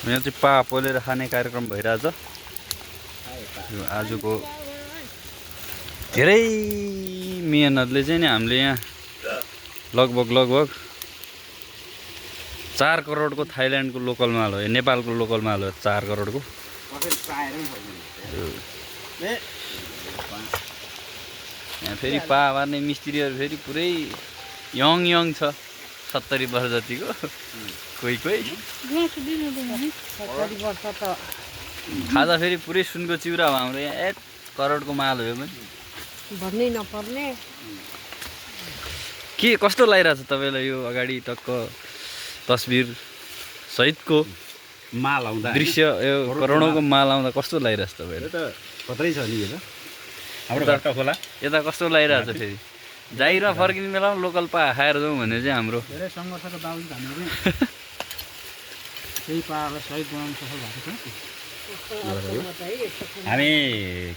यहाँ चाहिँ पा पोलेर खाने कार्यक्रम भइरहेछ आजको धेरै मिहिनेतले चाहिँ नि हामीले यहाँ लगभग 4 करोडको थाइल्यान्डको लोकल माल हो, नेपालको लोकल माल हो 4 करोडको। यहाँ फेरि पा मार्ने मिस्त्रीहरू फेरि पुरै यङ छ, 70 वर्ष जतिको कोही खाजा फेरि पुरै सुनको चिउरा हो हाम्रो यहाँ। 1 करोडको माल हो पनि भन्नै नपर्ने। के कस्तो लागिरहेछ तपाईँलाई यो अगाडि टक्क तस्बिर सहितको माल आउँदा दृश्य, यो करोडौँको माल आउँदा कस्तो लागिरहेछ तपाईँलाई? त खतरै छ नि यो त हाम्रो घट्टा खोला यता कस्तो लागिरहेछ? फेरि जाइर फर्किने बेलामा लोकल पा खाएर जाउँ भने चाहिँ हाम्रो धेरै सङ्घर्षको बावजुद हामीले त्यही पाहाडलाई सहित बनाउन सफल भएको छ। हामी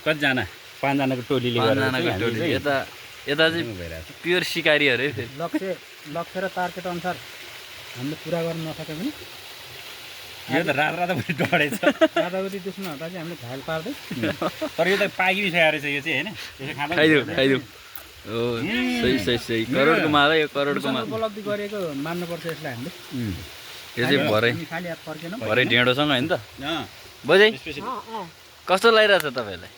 कतिजना 5 जनाको टोलीले 5 जनाको टोली यता चाहिँ प्योर सिकारीहरू है। फेरि लक्ष्य र टार्गेट अनुसार हामीले पुरा गर्न नसके पनि यो त राताभरि डढेछ। राताभरि त्यसमा हुँदा चाहिँ हामीले घायल पार्दै तर यो त पाकिसकेको रहेछ यो चाहिँ होइन। खाइदेऊ हो सही करोडको माल है यो, करोडको माल उपलब्धि गरेको मान्नुपर्छ यसलाई हामीले। यो चाहिँ खालि हात फर्केन भरे ढेँडोसँग होइन त बजै कस्तो लागिरहेछ तपाईँलाई?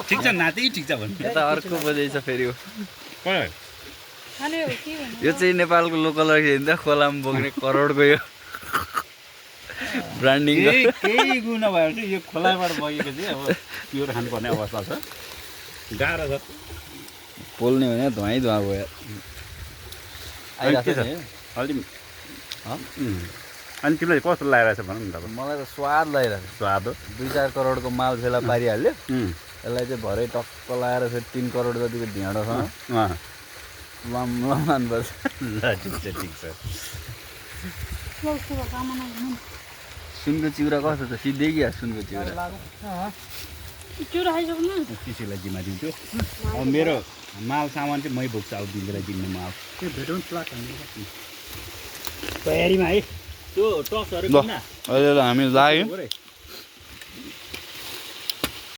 ठिक छ नाति ठिक छ भन्नु यता अर्को बजै छ फेरि यो चाहिँ नेपालको लोकल रहेछ नि त, खोलामा बोक्ने करोडको यो ब्रान्डिङ केही गुण नभएर चाहिँ यो खोलाबाट बगेको चाहिँ अब प्योर खानुपर्ने अवस्था छ। गाह्रो छ पोल्ने भने धुवा भयो आइरहेको छ नि। अनि तिमीलाई कस्तो लागिरहेछ भन न तपाईँ? मलाई त स्वाद लागिरहेछ। स्वाद 2-4 करोडको माल फेला पारिहाल्यो, यसलाई चाहिँ भरे टक्क लगाएर फेरि 3 करोड जतिको ढेँडोसँग लानुपर्छ। ल ठिक छ सुनको चिउरा कस्तो छ? सिधै कि सुनको चिउरा किसीलाई जिम्मा दिन्छु। अब मेरो माल सामान चाहिँ मै बोक्छु। अब दिँदै दिने माल त्यो भेटौँ प्लट तयारीमा है त्यो टक्सहरू ल अहिले हामी लाग्यो।